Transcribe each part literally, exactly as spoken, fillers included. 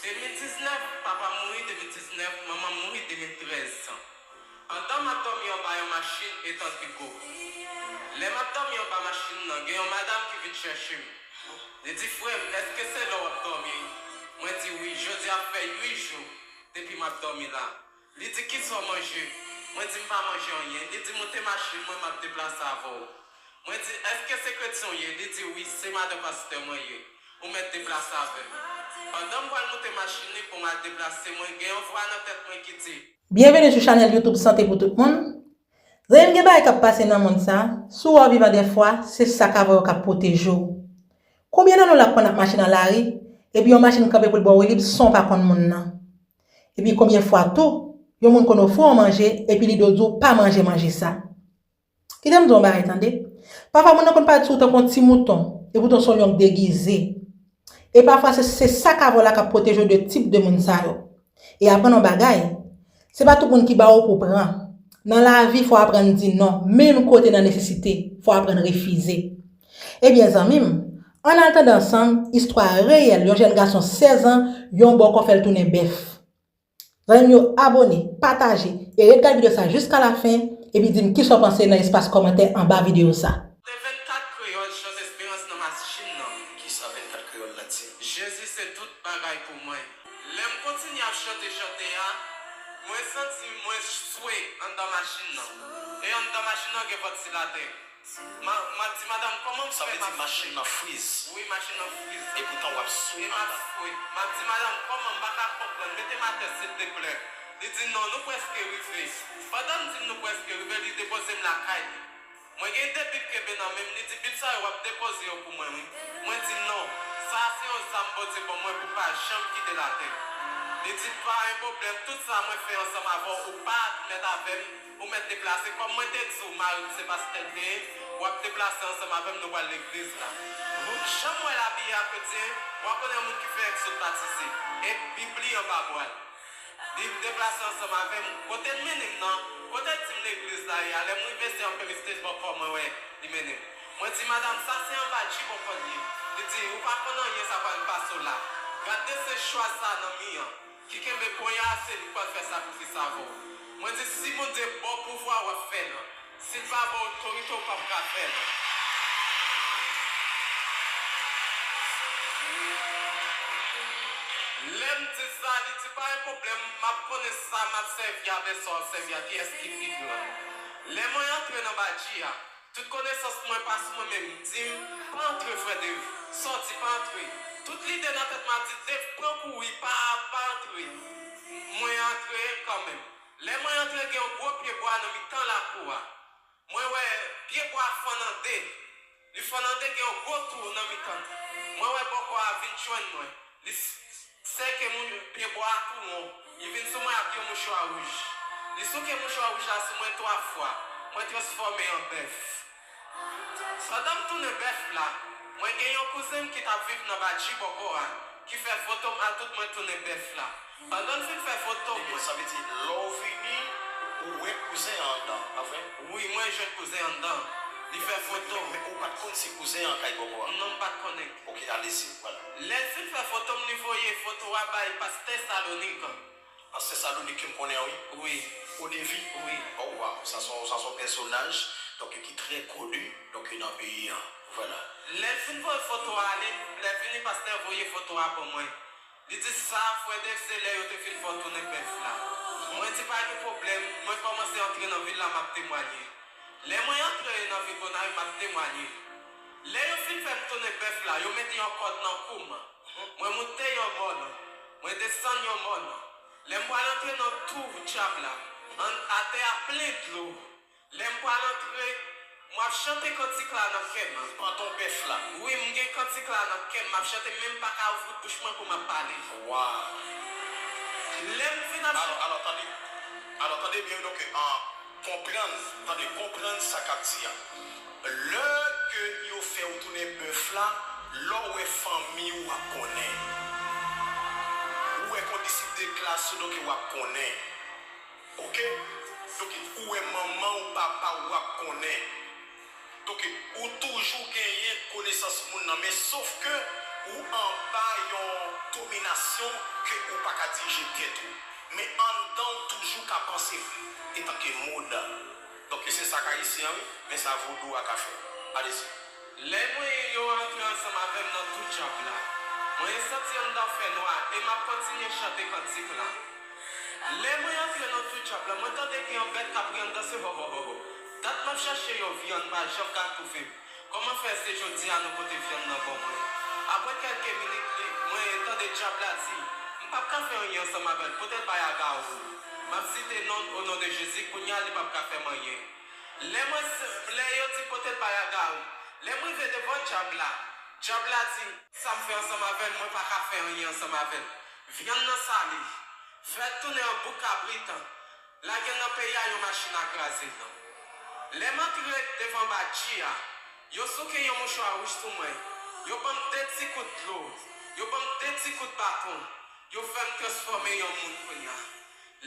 De mil diznèf, papa m mouri, de mil diznèf, manman m mouri, de mil trèz. Pandan m ap dòmi anba yon machin etan Bigo. Lè m ap dòmi anba machin nan, gen yon madanm ki vin chèche m. Li di, "Frè m, èske se la w ap dòmi?" Mwen di, "Wi, jodi a fè uit jou depi m ap dòmi la." Li di, "Kisa w manje?" Mwen di, "M pa manje anyen." Li di, "Moute machin mwen, m ap deplase avè w." Mwen di, "Èske se kretyen w ye?" Li di, "Wi, se madan pastè mwen ye. Ou mèt deplase avè m." Pandan m pral moute machin li pou m al deplase, mwen gen yon vwa nan tèt mwen ki di, Byenveni sou chanèl YouTube Sante pou tout moun. Zanmi m, gen bagay k ap pase nan mond sa, si w wè w vivan dèfwa, se sa k ap wè w k ap pwoteje w. Konbyen nan nou la k konn ap mache nan lari, epi yon machin kanpe pou l ba w wi lib san w pa konn moun nan? Epi konbyen fwa tou, yon moun konn ofri w yon manje, epi li do di w pa manje manje sa? Kite m di w yon bagay tande. Pafwa moun nan konn parèt sou ou tankou yon ti mouton, epoutan se yon lyon k degize. E pafwa se, se sa k avè w la k ap pwoteje w de tip de moun sa yo. E aprann yon bagay, se pa tout moun ki ba w pou pran. Nan lavi, fò w aprann di non, menm kote nan nesesite, fò w aprann refize. Ebyen, zanmi m, ann al tande ansanm istwa reyèl yon jèn gason sèz an, yon bòkò fè l tounen bèf. Zanmi m yo, abòne, pataje, e ret gade videyo sa jiska lafen, epi di m kisa w panse nan espas kòmantè anba videyo sa. Se vennkat kreyòl chante esperans nan machin nan. Kisa vennkat kreyòl la di? Jezi se tout bagay pou mwen. Lè m kontinye ap chante chante a, mwen santi mwen swe anndan machin nan. E anndan machin nan gen vantilatè. Ma, m ap di madanm, "Kòman m fè?" Sa vle di machin nan friz. Wi, machin nan friz. Epoutan w ap swe anndan. E m ap swe. M ap di madanm, "Kòman? M pa ka konprann. Mete m atè, silteplè." Li di, "Non, nou prèske rive." Pandan l di m nou prèske rive, li depoze m lakay li. Mwen gen de bib kenbe nan men m, li di, "Bib sa yo, w ap depoze yo pou mwen, wi." Mwen di, "Non, sa a se yon zam Bondye ban mwen pou m pa janm kite latè." Li di, "Pa gen pwoblèm, tout sa mwen fè ansanm avè w, ou pa admèt avè m, ou mèt deplase." Kòm mwen te di w, mari m se pastè l te ye, w ap deplase ansanm avè m, nou pral legliz la. Jan m wè l abiye a kretyen, w ap konnen yon moun ki fè egzòt batize, e Bib li anba bra l. Li deplase ansanm avè m. Kote l mennen m nan, kote l di m legliz la ye a, lè m rive se yon peristaj bòkò mwen wè li mennen m. Mwen di, "Madanm, sa se anba dji bòkò l ye." Li di, "Ou pa konn anyen, sa pral pase w la. Gad de se chwaz sa nan mi an. Ki kenbe ponya a, se li k pral fè sakrifis avè w." Mwen di, "Si Bondye ba w pouvwa, w ap fè l. Si l pa ba w otorite, w p ap ka fè l." Lè m di sa, li di, "Pa gen pwoblèm, m ap konnen sa m ap sèvi avè sa w ap sèvi a, kiyès ki pi gran." Lè mwen antre nan badji a, tout konesans mwen pa sou mwen menm, di m, "Pa antre, frè Dave, sòti, pa antre." Tout lide nan tèt mwen ap di, "Dave, pran kouri, pa, pa antre." Mwen antre kanmenm. Lè mwen antre, gen yon gwo pye bwa nan mitan lakou a. Mwen wè pye bwa a fann an de. Li fann an de, gen yon gwo twou nan mitan l. Mwen wè bòkò a vin jwenn mwen. Li s-, sèke moun pye bwa a tou won. Li vin sou mwen ak yon mouchwa wouj. Li souke mouchwa wouj la sou mwen twa fwa. Mwen transfòme an bèf. Pandan m tounen bèf la, mwen gen yon kouzen m ki t ap viv nan badji bòkò a, ki fè foto m a tout mwen tounen bèf la. Pandan l fin fè foto m, mwen. Sa vle di, lè w vini, ou wè kouzen an anndan, pa vre? Wi, mwen jwenn kouzen an anndan. Li fè foto m. Men, men ou pa t konn si kouzen an kay bòkò a? Non, m pa t konnen. Ok, alezi, vwala. Lè l fin fè foto m, li voye foto a bay pastè Salonik. Pastè Salonik ke m konnen an, wi. Wi. Odevi? Wi. Oh, wow, sa se yon, sa se yon pèsonaj, donk, ki trè koni, donk, nan peyi an. Vwala. Lè l fin voye foto a, li, lè fini, pastè voye foto a ban mwen. Li di, "Sa, frè Dave, se lè yo te fin fè w tounen bèf la." Mwen di, "Pa gen pwoblèm, mwen kòmanse antre nan vil la, m ap temwanye." Lè mwen antre nan vil Gonayiv, m ap temwanye. Lè yo fin fè m tounen bèf la, yo mete yon kòd nan kou m. Mwen moute yon mòn, mwen desann yon mòn. Lè m pral antre nan twou dyab la, an, atè a plen dlo. Lè m pral antre, m ap chante kantik la nan kè m. Panton bèf la. Wi, m gen kantik la nan kè m. M ap chante, men m pa ka ouvri bouch mwen pou m ap pale. Wa. Lè m fin ap Alò, alò, tande. Alò, tande byen, donk, an, konprann, tande, konprann sa k ap di a. Lè ke yo fè w tounen bèf la, lè w wè fanmi w, w ap konnen. Ou wè kondisip de klas ou, donk, w ap konnen. Ok? Donk, ou wè manman w, papa w, w ap konnen. Donk, ou toujou genyen konesans moun nan, men sof ke ou anba yon dominasyon ke ou pa ka dirije tèt ou, men anndan w toujou ka panse vre, etanke moun. Donk, se sa k ayisyen an, wi, men sa vodou a ka fè. Alezi. Lè mwen yo antre ansanm avè m nan tou djab la, mwen santi anndan fè nwa e m ap kontinye chante kantik la. Lè mwen antre nan tou djab la, mwen tande gen yon bèt k ap ri anndan se ho ho ho ho. Dat m ap chache yon vyann, m pa janm ka twouve. Kòman fè se jodi a nou pote vyann nan ban mwen? Apre kèlke minit, li, mwen tande djab la di, m p ap ka fè anyen ansanm avè l, pote l bay Agawou. M ap site non l, o non de Jezi, kounye a li p ap ka fè m anyen. Lè mwen, lè yo di pote l bay Agawou, lè m rive devan djab la, djab la di, sa m fè ansanm avè l, mwen pa ka fè anyen ansanm avè l. Vyann nan sale, fè l tounen an bouk kabrit. Lage l nan peyi a, yon machin a kraze l. Lè m antre devan badji a, yo souke yon mouchwa wouj sou mwen, yo ban m de ti kout dlo, yo ban m de ti kout baton, yo fè m transfòme yon moun kounye a.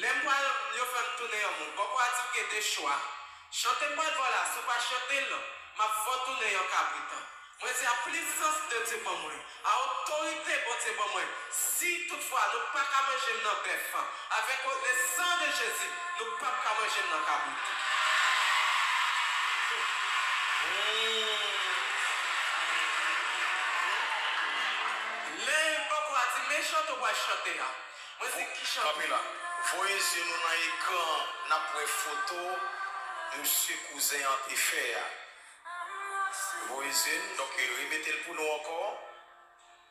Lè m pral, yo fè m tounen yon moun. Bòkò a di w gen de chwa. Chante m pral ba w la, si w pa chante l, m ap fè w tounen yon kabrit. Mwen di, a plisans de Dye ban mwen, a otorite Bondye ban mwen, si toutfwa nou pa ka manje m nan bèf, avèk le sang de Jésus, nou p ap ka manje m nan kabrit. Lè bòkò a di, men chante w pral chante a, mwen di, ki chante? Kanpe la. Voye zye nou nan ekran, n ap wè foto misye kouzen an te fè a. Voye zye n, donk, remete l pou nou ankò.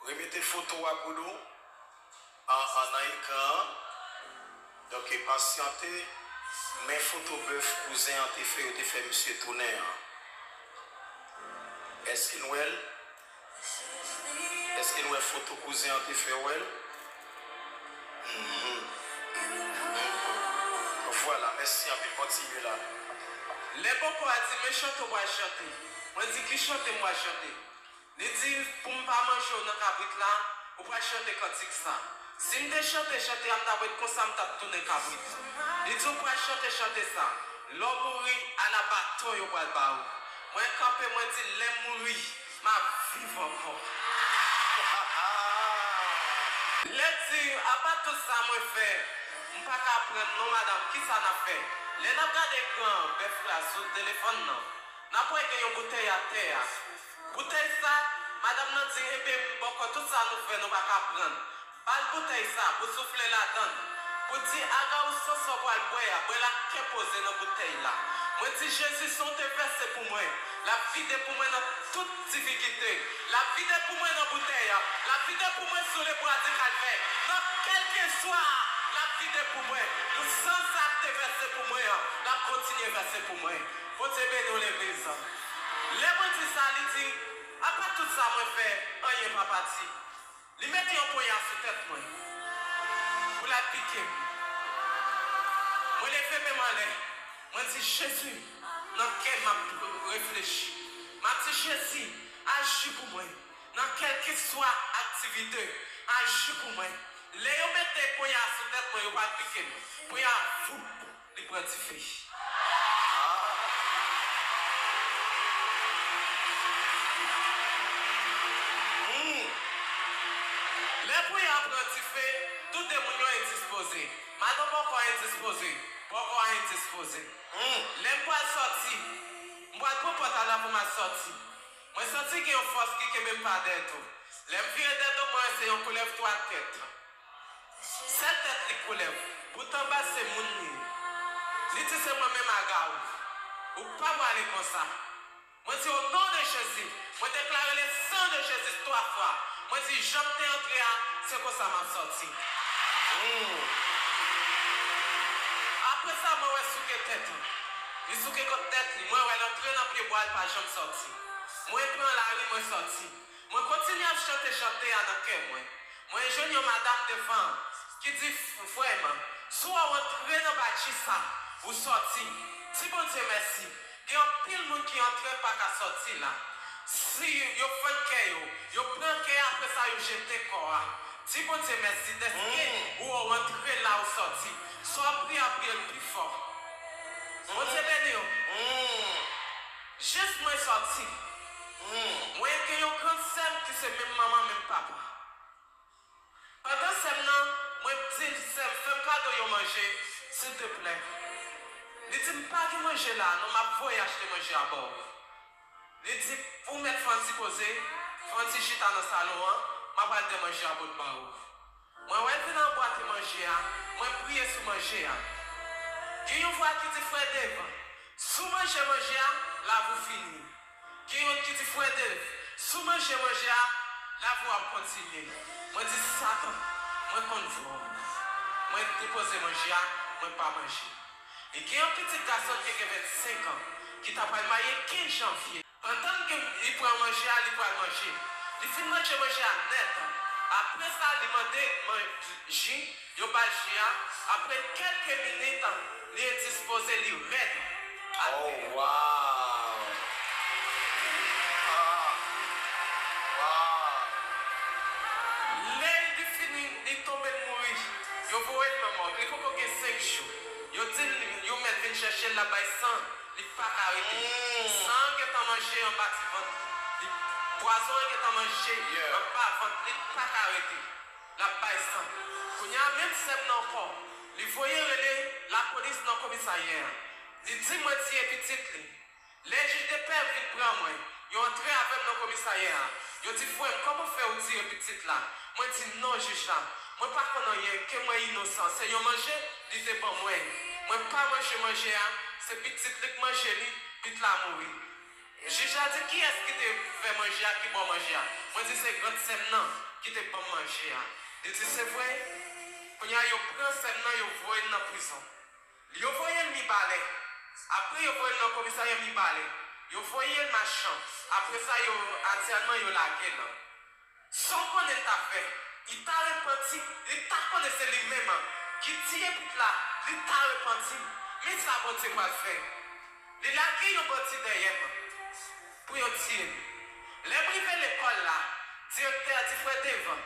Remete foto a pou nou. An, an, nan ekran an. Donk, pasyante. Men foto bèf kouzen an te fè, yo te fè misye tounen an. Èske n wè l? Èske n wè foto kouzen an te fè, w wè l? Mhm. Mhm. Vwala, mèsi anpil. Kontinye la. Lè bòkò a di, men chante w pral chante. Mwen di, ki chante m pral chante? Li di, pou m pa manje w nan kabrit la, ou pral chante kantik sa. Si m te chante chante a, m t ap ret konsa, m t ap tounen kabrit. Li di, ou pral chante chante sa. Lè w mouri, ala baton yo pral ba ou. Mwen kanpe, mwen di, lè m mouri, m ap viv ankò. Lè di, apa tout sa mwen fè, m pa ka pran non, madanm, kisa n ap fè? Lè n ap gade ekran bèf la sou telefòn nan, n ap wè gen yon boutèy atè a. Boutèy sa, madanm nan di, enben, bòkò tout sa nou fè, nou pa ka pran. Ba l boutèy sa pou soufle ladan l, pou di Agawou Sanson pral bwè a, bwè l ak kè poze nan boutèy la. Mwen di, Jezi, san w te vèse pou mwen, l ap vide pou mwen nan tout difikilte. L ap vide pou mwen nan boutèy a. L ap vide pou mwen sou lebwa di Kalvè. Nan kèlkeswa, l ap vide pou mwen. Nan san sa k te vèse pou mwen an, l ap kontinye vèse pou mwen. Bondye beni w, legliz. Lè mwen di sa, li di, apa tout sa mwen fè, anyen pa pati. Li mete yon ponya sou tèt mwen pou l al pike m. Mwen leve men m anlè. Mwen di, Jezi, nan kè m ap reflechi. M ap di, Jezi, aji pou mwen. Nan kèlkeswa aktivite, aji pou mwen. Lè yo mete ponya sou tèt mwen, yo pral pike m. Ponya, voup. Li pran dife. Hmm. Lè ponya pran dife, tou de moun yo endispoze. Madanm bòkò a endispoze, bòkò a endispoze. Hmm. Lè m pral sòti, m pral pran pòt la pou m al sòti. Mwen santi gen yon fòs ki kenbe m pa dèyè do. Lè m vire dèyè do, mwen wè se yon koulèv twa tèt. Sèl tèt li koulèv, bout anba se moun li ye. Li di se mwen menm Agawou. Ou pa prale konsa. Mwen di o non de Jezi, mwen deklare le san de Jezi twa fwa. Mwen di jan m te antre a, se konsa m ap sòti. Hmm. Apre sa, mwen wè souke tèt li. Li souke kot tèt li, mwen wè l antre nan pye bwa, l pa janm sòti. Mwen pran lari, mwen sòti. Mwen kontinye ap chante chante a nan kè mwen. Mwen jwenn yon madanm devan ki di, frè m, si w antre nan badji sa, ou sòti. Di Bondye mèsi. Gen anpil moun ki antre pa ka sòti la. Si yo fann kè yo, yo pran kè a, apre sa yo jete kò a. Di Bondye mèsi dèske ou antre la ou sòti. Sa w ap priye a, priye l pi fò. Bondye beni w. Jis mwen sòti. Mwen gen yon grann sè m ki se menm manman, menm papa. Pandan sè m nan, Di l, sè m, fè m kado yon manje, silteplè. Li di m, pa gen manje la, non, m ap voye achte manje a ba w. Li di, ou mèt fè yon ti poze, fè yon ti chita nan salon an, m ap al dè manje a pot ba ou. Mwen wè l vin anbwate manje a, mwen priye sou manje a. Gen yon vwa ki di, frè Dave, si w manje manje a, lavi w fini. Gen yon ki di, frè Dave, si w manje manje a, lavi w ap kontinye. Mwen di, Satan, mwen konn vwa w. Mwen depoze manje a, mwen pa manje. Li gen yon pitit gason ki gen vennsenk an, ki ta pral marye kenz janvye. Pandan l gen, li pran manje a, li pral manje. Li fin manje manje a nèt. Apre sa, li mande man-, ji, yo ba l ji a. Apre kèlke minit, li endispoze, li rèd. Oh, wow! Ah! Wow! Lè li fini, li tonbe, l mouri. Yo voye l nan mòg. Li poko gen senk jou. Yo di l, yo mèt vin chèche l, l ap bay san. Li pa ka rete. Mm. San an gentan manje anba ti vant li. Pwazon an gentan manje, yeah, anba vant li, li pa ka rete. L ap bay san. Kounye a, menm sè m nan ankò, li voye rele lapolis nan komisarya a. Li di mwen tiye pitit li. Lè jij de pè vin pran mwen, yo antre avè m nan komisarya a. Yo di, frè m, kòman fè ou tiye pitit la? Mwen di, non, jij la, mwen pa konn anyen, ke mwen inosan. Se yon manje li te ban mwen. Mwen pa manje manje a, se pitit li k manje li, pit la mouri. Jij la di, kiyès ki te fè manje a, ki ba w manje a? Mwen di, se grann sè m nan ki te ban m manje a. Li di, se vre? Kounye a, yo pran sè m nan, yo voye l nan prizon. Yo voye l Mibalè. Apre, yo voye l nan komisarya Mibalè. Yo voye l Machan. Apre sa, yo, atyèlman, yo lage l. Sa w konnen l ta fè? Li ta repanti, li ta konnen se li menm ki tiye pit la, li ta repanti. Men sa Bondye pral fè. Li lage yon bandi dèyè m pou yo tiye m. Lè m rive lekòl la, direktè a di, frè Dave,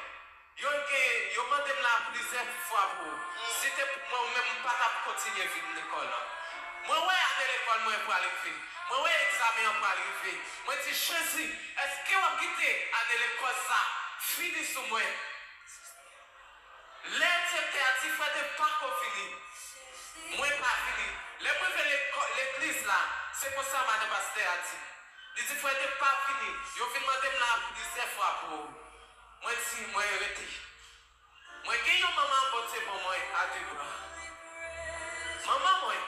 yo gen, yo mande m la plizyè fwa pou ou. Si te pou mwen, ou menm, m pa t ap kontinye vin lekòl la. Mwen wè ane lekòl mwen pral rive. Mwen wè egzamen an pral rive. Mwen di, Jezi, èske w ap kite ane lekòl sa fini sou mwen? Lè direktè a di, frè Dave pako vini, mwen pa vini. Lè m rive lekò-, legliz la, se konsa madan pastè a di. Li di, frè Dave pa vini. Yo vin mande m la plizyè fwa pou ou. Mwen di, mwen rete. Mwen gen yon manman Bondye ban mwen a de bra. Manman mwen,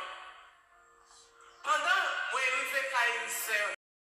pandan mwen rive kay sè